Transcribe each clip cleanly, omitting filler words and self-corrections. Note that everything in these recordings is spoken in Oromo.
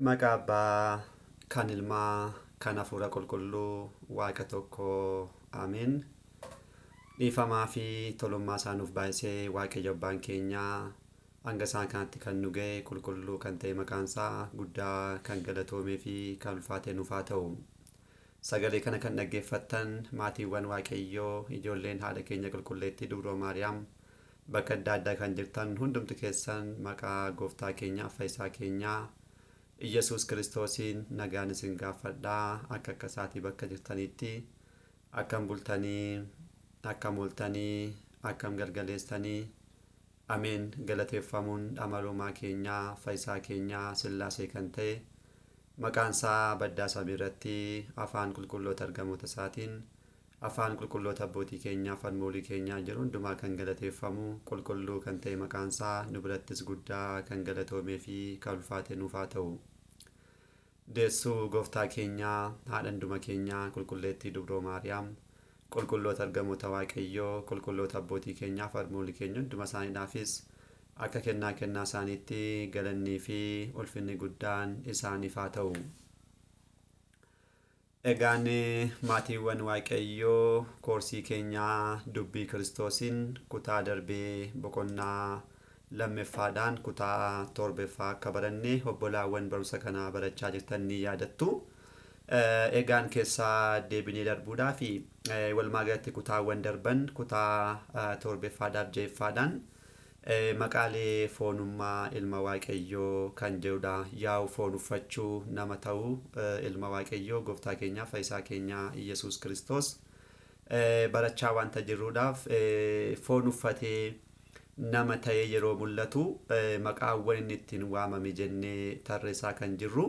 Maqaa Abbaa kan Ilmaa kan Hafuura Qulqulluu Waaqa tokko Ameen. Dhiifamaa fi tolummaa isaa nuuf baay'isee Waaqayyo Abbaan keenyaa hanga isaan kanatti kan nu ga'e qulqulluu kan ta'e maqaan isaa guddaa kan galatoomee fi kan ulfaate nuuf haa ta'u. Sagalee kana kan dhaggeeffattan maatiiwwan Waaqayyoo ijoolleen haadha keenya qulqulleettii Dubroo Maariyaam bakka adda addaa kan jirtan hundumti keessan maqaa gooftaa keenyaa fayyisaa keenyaa Iyyasuus Kiristoosiin nagaan isin gaafadhaa akka akka isaatii bakka jirtanitti akkam bultanii akkam ooltanii akkam galgaleessanii ameen galateeffamuun amaloomaa keenyaa fayyisaa keenyaa sillaasee kan ta'e maqaan isaa baddaa samii irratti afaan qulqulloota ergamoota isaatiin afaan qulqulloota abbootii keenyaa falmoolii keenyaa jiru hundumaa kan galateeffamu qulqulluu kan ta'e maqaan isaa nu birattis guddaa kan galatoomee fi kan ulfaate nuuf haa ta'u. Deessuu gooftaa keenyaa haadha hunduma keenyaa qulqulleettii dubroo Maariyaam qulqulloota ergamoota Waaqayyoo qulqulloota abbootii keenyaa falmoolii keenya hunduma isaaniidhaafis akka kennaa kennaa isaaniitti galannii fi ulfinni guddaan isaaniif haa ta'u. Egaan maatiiwwan Waaqayyoo koorsii keenyaa dubbii Kiristoosiin kutaa darbee boqonnaa lammaffaadhaan kutaa torbaffaa akka baranne obbolaawwan barumsa kanaa barachaa jirtan ni yaadattu. Egaan keessaa deebinee darbuudhaa fi walumaa galatti kutaawwan darban kutaa torbaffaadhaaf ja'affaadhaan maqaalee foonummaa ilma Waaqayyoo kan jedhudha. Yaa'u foon uffachuu nama ta'uu ilma Waaqayyoo gooftaa keenyaa fayyisaa keenyaa Iyyasuus Kiristoos barachaa wanta jirruudhaaf foon uffatee nama ta'ee yeroo mul'atu maqaawwan inni ittiin waamame jennee tarreessaa kan jirru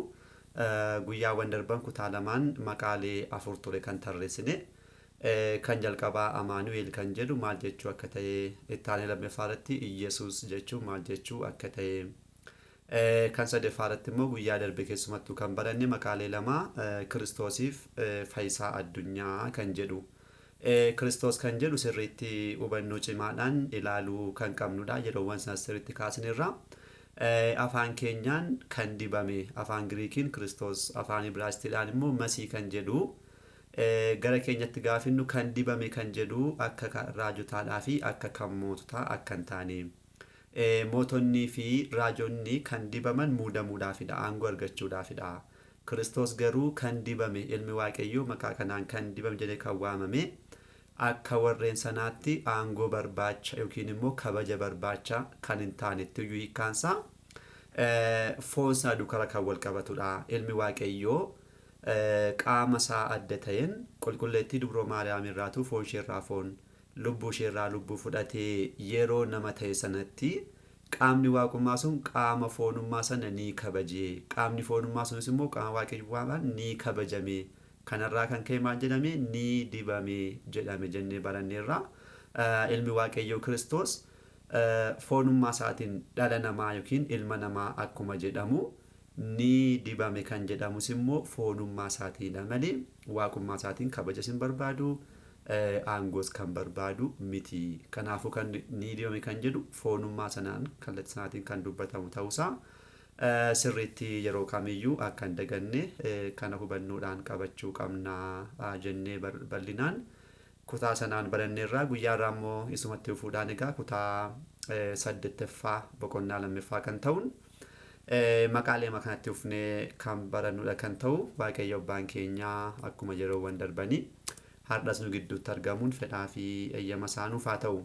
guyyaawwan darban kutaa lamaan maqaalee afur ture kan tarreessine. Kan jalqabaa Amaanu'el kan jedhu maal jechuu akka ta'e itti aanee lammaffaa irratti Iyyasuus jechuun maal jechuu akka ta'e kan sadaffaa irratti immoo guyyaa darbe keessumattuu kan baranne maqaalee lama Kiristoosiif fayyisaa addunyaa kan jedhu. Kiristoos kan jedhu sirriitti hubannoo cimaadhaan ilaaluu kan qabnudha. Yeroowwan sanas sirriitti kaasnerra. Afaan keenyaan kan dibame afaan Giriikiin Kiristoos afaan Ibraayistiidhaan immoo Masii kan jedhu gara keenyatti gaafinnu kan dibame kan jedhu akka raajotaadhaa fi akka kan moototaa akka hin taane. Mootonnii fi raajonni kan dibaman muudamuudhaafidha, aangoo argachuudhaafidha. Kiristoos garuu kan dibame ilmi Waaqayyoo maqaa kanaan kan dibame jedhee kan waamame akka warreen sanaatti aangoo barbaacha yookiin immoo kabaja barbaacha kan hin taanetti iyyuu hiikkaansaa foon isaa dukara kan wal qabatudha. Ilmi Waaqayyoo qaama isaa adda ta'een qulqulleettii dubroo Maariyaam irraatu foon isheerraa foon lubbuu isheerraa lubbuu fudhatee yeroo nama ta'e sanatti qaamni waaqummaa sun qaama foonummaa sana ni kabaje. Qaamni foonummaa sunis immoo qaama waaqayyummaa ni kabajame. Kanarraa kan ka'e maal jedhame ni dibame jedhame jennee baranneerra. Ilmi Waaqayyoo Kiristoos foonummaa isaatiin dhala namaa yookiin ilma namaa akkuma jedhamu ni dibame kan jedhamus immoo foonummaa isaatiidha malee waaqummaa isaatiin kabajas hin barbaadu aangoos kan barbaadu miti. Kanaafuu kan ni dibame kan jedhu foonummaa sanaan kallattii sanaatiin kan dubbatamu ta'uusaa sirriitti yeroo kamiyyuu akka hin daganne kana hubannoodhaan qabachuu qabna jennee bal'inaan kutaa sanaan baranneerraa guyyaarraa immoo isumatti fuudhaan egaa kutaa saddeettaffaa boqonnaa lammaffaa kan ta'uun maqaalee kanatti ufnee kan barannudha kan ta'u Waaqayyo abbaan keenyaa akkuma yeroowwan darbanii har'as nu gidduutti argamuun fedhaa fi eeyyama isaa nuuf haa ta'u.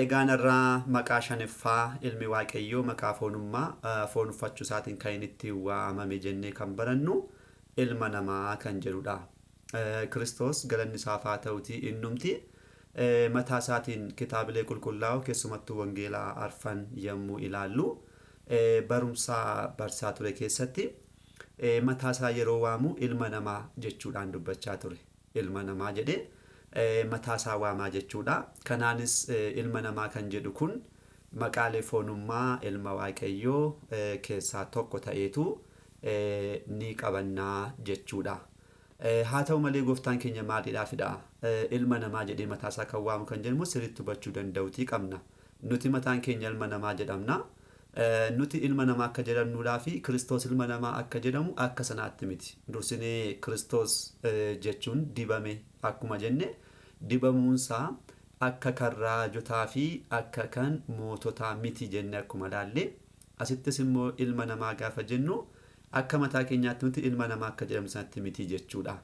Egaan irraa maqaa shanaffaa ilmi Waaqayyoo maqaa foonummaa foon uffachuu isaatiin kan inni ittiin waamame jennee kan barannu ilma namaa kan jedhudha. Kiristoos galanni isaaf haa ta'utii innumti mataa isaatiin kitaabilee qulqullaa'oo keessumattuu wangeelaa arfan yommuu ilaallu barumsa barsaa ture keessatti mataa isaa yeroo waamu ilma namaa jechuudhaan dubbachaa ture. Ilma namaa jedhee mataa isaa waamaa jechuudha. Kanaanis ilma namaa kan jedhu kun maqaalee foonummaa ilma Waaqayyoo keessaa tokko ta'eetu ni qabannaa jechuudha. Haa ta'u malee gooftaan keenya maaliidhaafidha? Ilma namaa jedhee mataa isaa kan waamu kan jedhamu sirriitti hubachuu danda'uutii qabna. Nuti mataan keenya ilma namaa jedhamna. Nuti ilma namaa akka jedhamnuudhaa fi Kiristoos ilma namaa akka jedhamu akka sanaatti miti. Dursinee Kiristoos jechuun dibame akkuma jenne dibamuunsaa akka kan raajotaa fi akka kan moototaa miti jenne akkuma laalle asittis immoo ilma namaa gaafa jennu akka mataa keenyaatti nuti ilma namaa akka jedhamu sanatti miti jechuudha.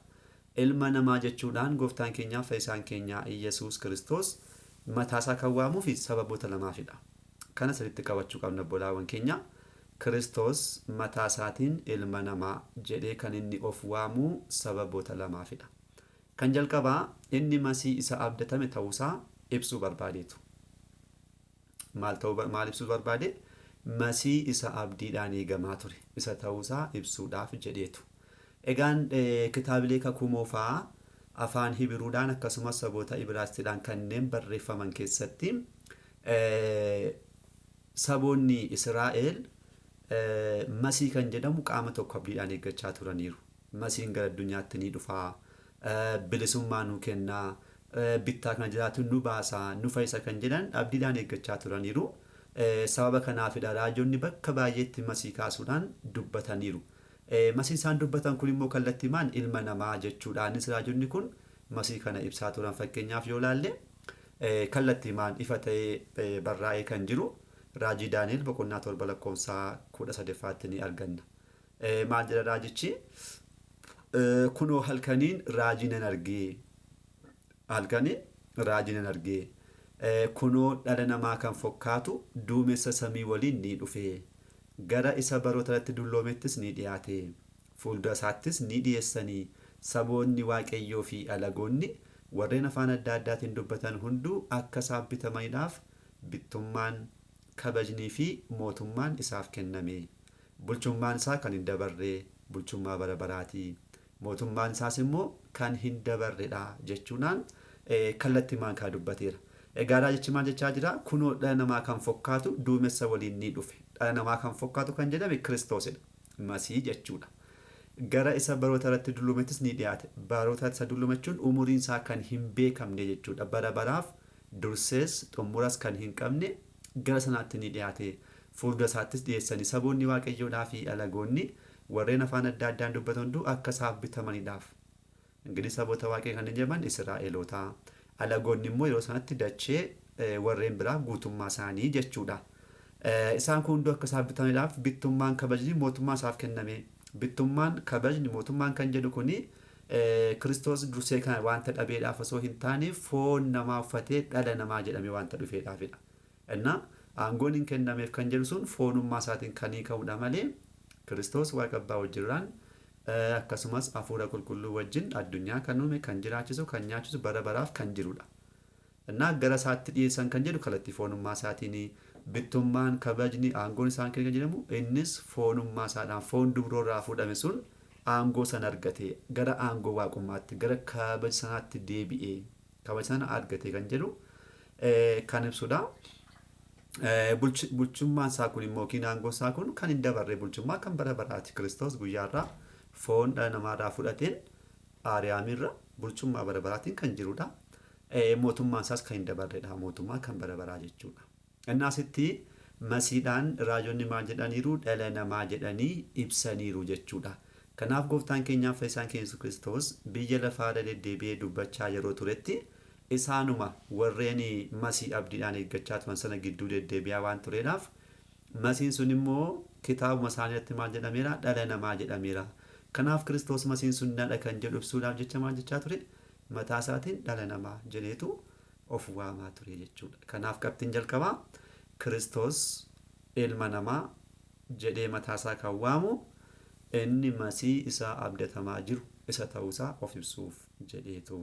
Ilma namaa jechuudhaan gooftaan keenyaa fayyisaan keenyaa Iyyasuus Kiristoos mataasaa kan waamuufi sababoota lamaafidha. Kana sirriitti qabachuu qabna obbolaawwan keenya. Kiristoos mataa isaatiin ilma namaa jedhee kan inni of waamuu sababoota lamaafidha. Kan jalqabaa inni masii isa abdatame ta'uusaa ibsuu barbaadeetu. Maal ta'uu maal ibsuu barbaade? Masii isa abdiidhaan eegamaa ture isa ta'uusaa ibsuudhaaf jedheetu. Egaan kitaabilee kakuu moofaa afaan Hibiruudhaan akkasumas saboota Ibraastiidhaan kanneen barreeffaman keessatti saboonni Israa'el masii kan jedhamu qaama tokko abdiidhaan eeggachaa turaniiru. Masiin gara addunyaatti ni dhufaa, bilisummaa nu kennaa, bittaa kana jiraatu nu baasaa, nu fayyisa kan jedhan abdiidhaan eeggachaa turaniiru. Sababa kanaafidha raajonni bakka baay'eetti masii kaasuudhaan dubbataniiru. Masiin isaan dubbatan kun immoo kallattiimaan ilma namaa jechuudhaanis raajonni kun masii kana ibsaa turan. Fakkeenyaaf yoo laalle kallattiimaan ifa ta'ee barraa'ee kan jiru raajii Daani'el boqonnaa 7 lakkoofsa 13ffaatti ni arganna. Maal jedha raajichi? Kunoo halkaniin raajii nan argee. Halkaniin raajii nan argee. Kunoo dhala namaa kan fokkaatu duumessa samii waliin ni dhufe. Gara isa baroota irratti dulloomettis ni dhiyaate. Fuuldura isaattis ni dhiyeessanii. Saboonni Waaqayyoo fi alagoonni warreen afaan adda addaatiin dubbatan hunduu akka isaaf bitamaniidhaaf bittummaan, kabajnii fi mootummaan isaaf kenname. Bulchummaan isaa kan hin dabarre bulchummaa bara baraati. Mootummaan isaas immoo kan hin dabarredha jechuudhaan kallattiimaan kaa dubbateera. Egaa raajichi maal jechaa jira? Kunoo dhala namaa kan fokkaatu duumessa waliin ni dhufe. Dhala namaa kan fokkaatu kan jedhame Kiristoosidha. Masii jechuudha. Gara isa baroota irratti dullumettis ni dhiyaate. Baroota isa dullumechuun umuriin isaa kan hin beekamne jechuudha. Bara baraaf dursees xumuras kan hin qabne gara sanaatti ni dhiyaate. Fuuldura isaattis dhiyeessanii saboonni Waaqayyoodhaa fi alagoonni warreen afaan adda addaan dubbatan hunduu akka isaaf bitamaniidhaaf. Ingilis saboota Waaqayyoo kan jedhaman Israa'eloota. Alagoonni immoo yeroo sanatti dachee warreen biraa guutummaa isaanii jechuudha. Isaan kun hunduu akka isaaf bitamaniidhaaf bittummaan kabajni mootummaa isaaf kenname. Bittummaan kabajni mootummaan kan jedhu kuni Kiristoos dursee kana wanta dhabeedhaaf osoo hin taane foon namaa uffatee dhala namaa jedhamee wanta dhufeedhaafidha. Innaa aangoon hin kennameef kan jedhu sun foonummaa isaatiin kan hiikamudha malee Kiristoos Waaqa Abbaa wajjirraan akkasumas hafuura qulqulluu wajjin addunyaa kan uume, kan jiraachisu, kan nyaachisu bara baraaf kan jirudha. Innaa gara isaatti dhiyeessan kan jedhu kallattii foonummaa isaatiin bittummaan, kabajni, aangoon isaan kenna kan jedhamu innis foonummaa isaadhaan foon dubroo irraa fuudhame sun aangoo sana argate gara aangoo waaqummaatti gara kabaja sanaatti deebi'ee kabaja sana argate kan jedhu kan ibsudha. Bulchummaan isaa kun immoo yookiin aangoo isaa kun kan hin dabarre bulchummaa kan bara baraati. Kiristoos guyyaarraa foon dhala namaarraa fudhateen Aariyaamirra bulchummaa bara baraatiin kan jirudha. Mootummaan isaas kan hin dabarredha. Mootummaa kan bara baraa jechuudha. Inni asitti masiidhaan raajonni maal jedhaniiru? Dhala namaa jedhanii ibsaniiru jechuudha. Kanaaf gooftaan keenyaaf fayyisaan keenya Yesuus Kiristoos biyya lafaarra deddeebi'ee dubbachaa yeroo turetti isaanuma warreen masii abdiidhaan eeggachaa turan sana gidduu deddeebi'aa waan tureedhaaf masiin sun immoo kitaabuma isaanii irratti maal jedhameera? Dhala namaa jedhameera. Kanaaf Kiristoos masiin sun nadha kan jedhu ibsuudhaaf jecha maal jechaa ture? Mataa isaatiin dhala namaa jedheetu of waamaa ture jechuudha. Kanaaf qabxiin jalqabaa Kiristoos ilma namaa jedhee mataa isaa kan waamu inni masii isaa abdatamaa jiru isa ta'uusaa of ibsuuf jedheetu.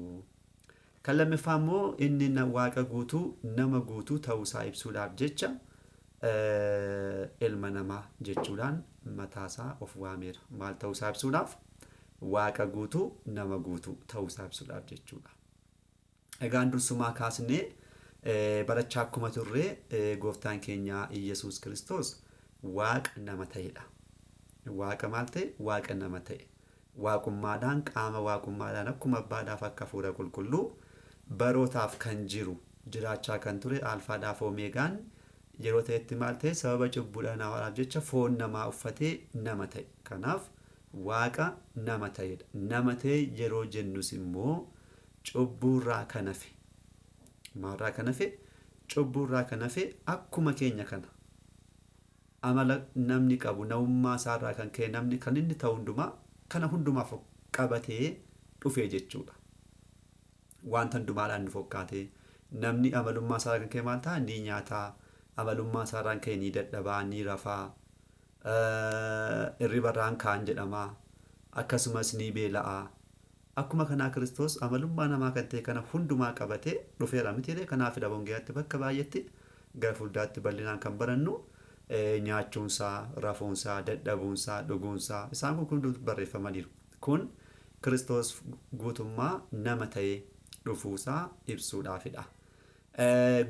Kan lammaffaa immoo inni waaqa guutuu nama guutuu ta'uusaa ibsuudhaaf jecha ilma namaa jechuudhaan mataasaa of waameera. Maal ta'uusaa ibsuudhaaf? Waaqa guutuu nama guutuu ta'uusaa ibsuudhaaf jechuudha. Egaan dursumaa kaasnee barachaa akkuma turre gooftaan keenya Iyyasuus Kiristoos waaqa nama ta'edha. Waaqa maal ta'e? Waaqa nama ta'e. Waaqummaadhaan qaama waaqummaadhaan akkuma abbaadhaaf akka hafuura qulqulluu barootaaf kan jiru jiraachaa kan ture alfaadhaaf omeegaan Yeroo ta'etti maal ta'e? Sababa cubbuu dhala namaadhaaf jecha foon namaa uffatee nama ta'e. Kanaaf Waaqa nama ta'edha. Nama ta'e yeroo jennus immoo cubbuurraa kan hafe. Maalirraa kan hafe? Cubbuurraa kan hafe, akkuma keenya kana. Amala namni qabu, namummaa isaarraa kan ka'e namni kan inni ta'u hundumaa kana hundumaaf qabatee dhufe jechuudha. Wanta hundumaadhaan nu fokkaatee namni amalummaa isaarraa kan ka'e maal ta'a? Ni nyaataa. Amalummaa isaarraa kan ka'e ni dadhabaa, ni rafaa, irribarraan kaan jedhama. Akkasumas ni beela'aa. Akkuma kanaa Kiristoos amalummaa namaa kan ta'e kana hundumaa qabatee dhufeera mitiiree? Kanaafidha wangeelatti bakka baay'eetti gara fuulduraatti bal'inaan kan barannu nyaachuunsaa, rafuunsaa, dadhabuunsaa, dhuguunsaa, isaan kun hundumtu barreeffamaniiru. Kun Kiristoos guutummaa nama ta'ee dhufuusaa ibsuudhaafidha.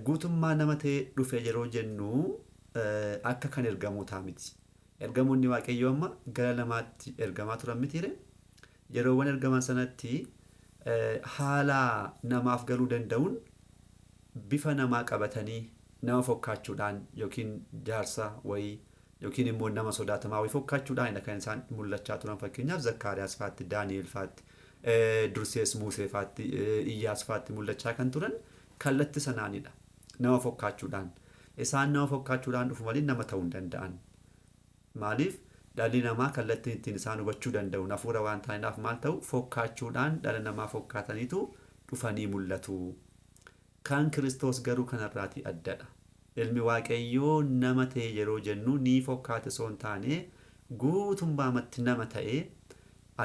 Guutummaa nama ta'ee dhufe yeroo jennu akka kan ergamootaa miti. Ergamoonni Waaqayyoo amma gara lamaatti ergamaa turan mitiire? Yeroowwan ergaman sanatti haala namaaf galuu danda'uun bifa namaa qabatanii nama fokkaachuudhaan yookiin jaarsa wayii yookiin immoo nama sodaatamaa wayii fokkaachuudhaanidha kan isaan mul'achaa turan. Fakkeenyaaf Zakkaariyaas faatti, Daani'el faatti, dursees Muusee faatti, Iyyaas faatti mul'achaa kan turan kallatti sanaanidha. Nama fokkaachuudhaan. Isaan nama fokkaachuudhaan dhufu malee nama ta'uu hin danda'an. Maaliif? Dhalli namaa kallattiin ittiin isaan hubachuu danda'uun hafuura waan ta'aniidhaaf maal ta'u? Fokkaachuudhaan dhala namaa fokkaataniitu dhufanii mul'atu. Kan Kiristoos garuu kanarraatii addadha. Ilmi Waaqayyoo nama ta'e yeroo jennu ni fokkaate osoo hin taane guutummaamatti nama ta'e.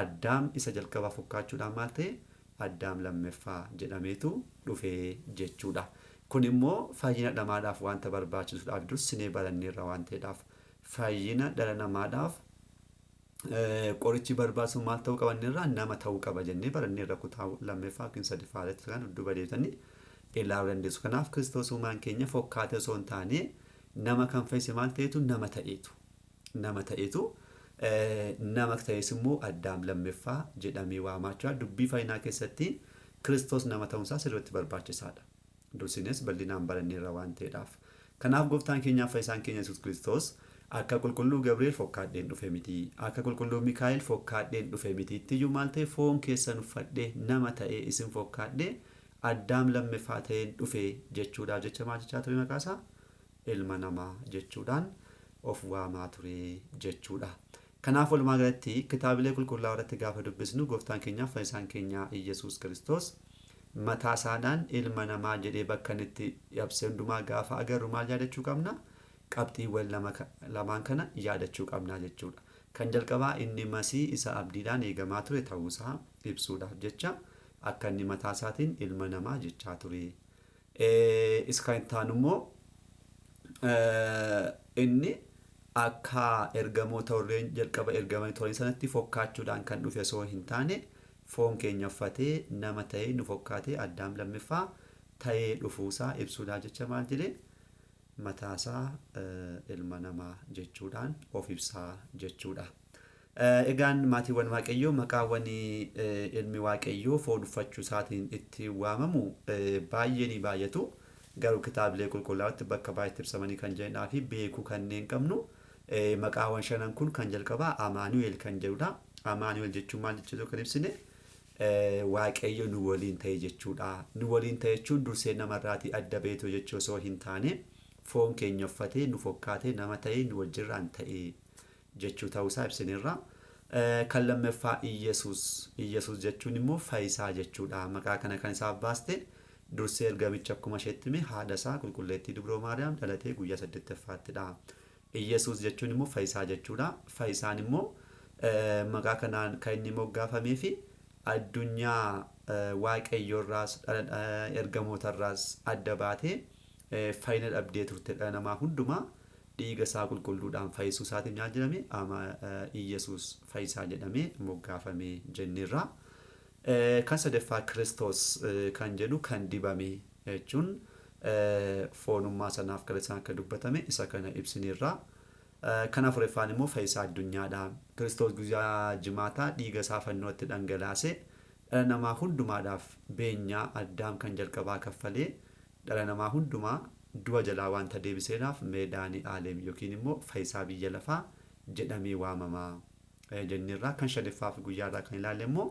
Addaam isa jalqabaa fokkaachuudhaan maal ta'e? Addaam lammaffaa jedhameetu dhufe jechuudha. Kun immoo fayyina namaadhaaf wanta barbaachisuudhaaf dursinee baranneerra waan ta'eedhaaf, fayyina dhala namaadhaaf qorichi barbaachisu maal ta'uu qaba irraa? Nama ta'uu qaba jennee baranneerra. Kutaa lammaffaa yookiin sadaffaa irratti kan dudduuba deebitanii ilaaluu dandeessu. Kanaaf Kiristoos uumaan keenya fokkaate osoo hin taane nama kan fayyise maal ta'eetu? Nama ta'eetu. Nama ta'eetu, nama ta'es immoo Addaam lammaffaa jedhamee waamamaa jira. Dubbii fayyinaa keessatti Kiristoos nama ta'uunsaa sirriitti barbaachisaadha. Dursines bal'inaan baranneerra waan ta'eedhaaf. Kanaaf gooftaan keenyaaf fayyisaan keenya Yesuus Kiristoos akka qulqulluu Gabri'eel fokkaadheen dhufe miti. Akka qulqulluu Mikaa'el fokkaadheen dhufe miti. Ittiyyuu maal ta'e? Foon keessan uffadhee nama ta'ee isin fokkaadhee Addaam lammaffaa ta'een dhufe jechuudhaaf jecha maal jechaa ture maqaasaa? Ilma namaa jechuudhaan of waamaa ture jechuudha. Kanaaf walumaa galatti kitaabilee qulqullaa'oo irratti gaafa dubbisnu gooftaan keenyaaf fayyisaan keenya Iyyasuus Kiristoos mataa isaadhaan ilma namaa jedhee bakka inni itti ibse hundumaa gaafa agarru maal yaadachuu qabna? Qabxiiwwan lamaan kana yaadachuu qabna jechuudha. Kan jalqabaa inni Masii isa abdiidhaan eegamaa ture ta'uusaa ibsuudhaaf jecha akka inni mataa isaatiin ilma namaa jechaa ture. Isa kan itti aanu immoo inni akka ergamoota warreen jalqaba ergamanii turan sanatti fokkaachuudhaan kan dhufe osoo hin taane foon keenya uffatee nama ta'ee nu fokkaatee Addaam lammaffaa ta'ee dhufuusaa ibsuudhaaf jecha maal jedhee? Mataasaa ilma namaa jechuudhaan of ibsaa jechuudha. Egaan maatiiwwan Waaqayyoo, maqaawwan ilmi Waaqayyoo foon uffachuu isaatiin itti waamamu baay'ee ni baay'atu. Garuu kitaabilee qulqullaa'ootti bakka baay'eetti ibsamanii kan jiranidhaa fi beekuu kanneen qabnu maqaawwan shanan kun, kan jalqabaa Amaanu'el kan jedhudha. Amaanu'el jechuun maal jechuudha kan ibsine? Waaqayyo nu waliin ta'e jechuudha. Nu waliin ta'e jechuun dursee namarraatii adda beetu jechuu osoo hin taane foon keenya uffatee nu fokkaatee nama ta'ee nu wajjirraan ta'e jechuu ta'uusaa ibsineerra. Kan lammaffaa Iyyasuus. Iyyasuus jechuun immoo fayyisaa jechuudha. Maqaa kana kan isaaf baaste dursee ergamicha akkuma isheetti hime haadha isaa qulqulleettii Dubroo Maariyaam dhalatee guyyaa saddeettaffaаттidha. Iyyasuus jechuun immoo fayyisaa jechuudha. Fayyisaan immoo maqaa kanaan kan inni moggaafamee fi addunyaa Waaqayyoorraas ergamootarraas adda baatee fayyina dhabdee turte dhala namaa hundumaa dhiiga isaa qulqulluudhaan fayyisuu isaatiin maal jedhame? Iyyasuus fayyisaa jedhamee moggaafame jenneerra. Kan sadaffaa Kiristoos kan jedhu kan dibame jechuun foonummaa sanaaf gara isaan akka dubbatame isa kana ibsineerra. Kan afuraffaan immoo fayyisaa addunyaadha. Kiristoos guyyaa jimaataa dhiiga isaa fannootti dhangalaase dhala namaa hundumaadhaaf beenyaa Addaam kan jalqabaa kaffalee dhala namaa hundumaa du'a jalaa wanta deebiseedhaaf Meedaanii Aalem yookiin immoo Fayyisaa biyya lafaa jedhamee waamama jennirraa. Kan shanaffaaf guyyaarraa kan ilaalle immoo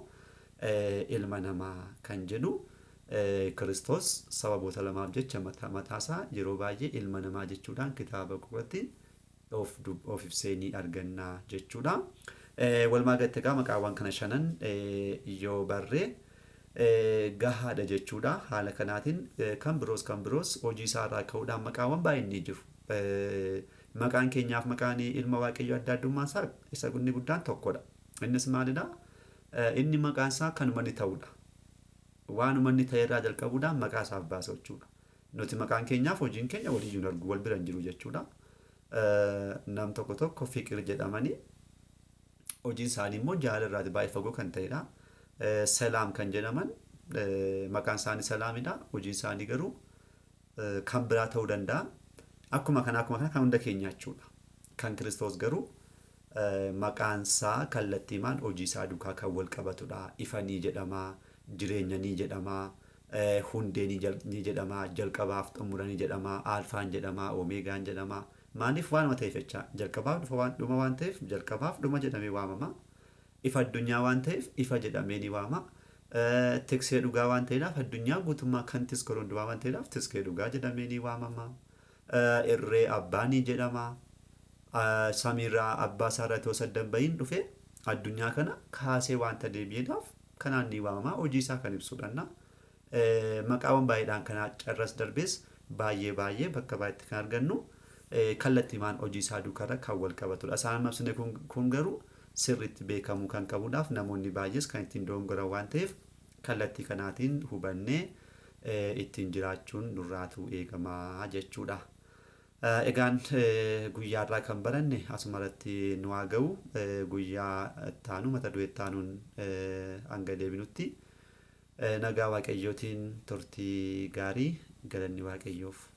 ilma namaa kan jedhu Kiristoos sababoota lamaaf jecha mataasaa yeroo baay'ee ilma namaa jechuudhaan kitaaba qulqulluutti of ibsee ni arganna jechuudha. Walumaa galatti egaa maqaawwan kana shanan yoo barree gahaadha jechuudha. Haala kanaatiin kan biroos hojii isaarraa ka'uudhaan maqaawwan baay'een ni jiru. Maqaan keenyaaf maqaan ilma Waaqayyoo adda addummaan isaa isa inni guddaan tokkodha. Innis maalidha? Inni maqaan isaa kanuma inni ta'udha. Waanuma inni ta'e irraa jalqabuudhaan maqaa isaaf baasa jechuudha. Nuti maqaan keenyaaf hojiin keenya waliyyuu hin argu, wal bira hin jiru jechuudha. Nam tokko tokko Fiqir jedhamanii hojiin isaanii immoo jaalala irraati baay'ee fagoo kan ta'edha. Selaam kan jedhaman maqaan isaanii Selaamidha. Hojiin isaanii garuu kan biraa ta'uu danda'a. Akkuma kana kan hunda keenya jechuudha. Kan Kiristoos garuu maqaan isaa kallattiimaan hojii isaa duukaa kan wal qabatudha. Ifa ni jedhama, jireenya ni jedhama, hundee ni jedhama, jalqabaaf xumura ni jedhama, aalfaan jedhama, oomeegaan jedhama. Maaliif? Waanuma ta'eef jecha, jalqabaaf dhufa waan dhuma waan ta'eef jalqabaaf dhuma jedhamee waamama. Ifa addunyaa waan ta'eef ifa jedhamee ni waama. Tiksee dhugaa waan ta'eedhaaf, addunyaa guutummaa kan tiskoo hundumaa waan ta'eedhaaf tiksee dhugaa jedhamee ni waamama. Irree abbaa ni jedhama. Samiirraa abbaa isaarraa itoo saddan bahin dhufe addunyaa kana kaasee wanta deebi'eedhaaf kanaan ni waamama. Hojii isaa kan ibsudha. Maqaawwan baay'eedhaan kana carras darbees baay'ee baay'ee bakka baay'eetti kan argannu kallattiimaan hojii isaa duukarra kan wal qabatudha. Isaan amma kun garuu sirriitti beekamuu kan qabuudhaaf namoonni baay'ees kan ittiin dogongoran waan ta'eef kallattii kanaatiin hubannee ittiin jiraachuun nurraatu eegamaa jechuudha. Egaan guyyaarraa kan baranne asuma irratti nu haa ga'u. Guyyaa ittaanu mata duree ittaanuun hanga deebinutti nagaa Waaqayyootiin turtii gaarii, galanni Waaqayyoof.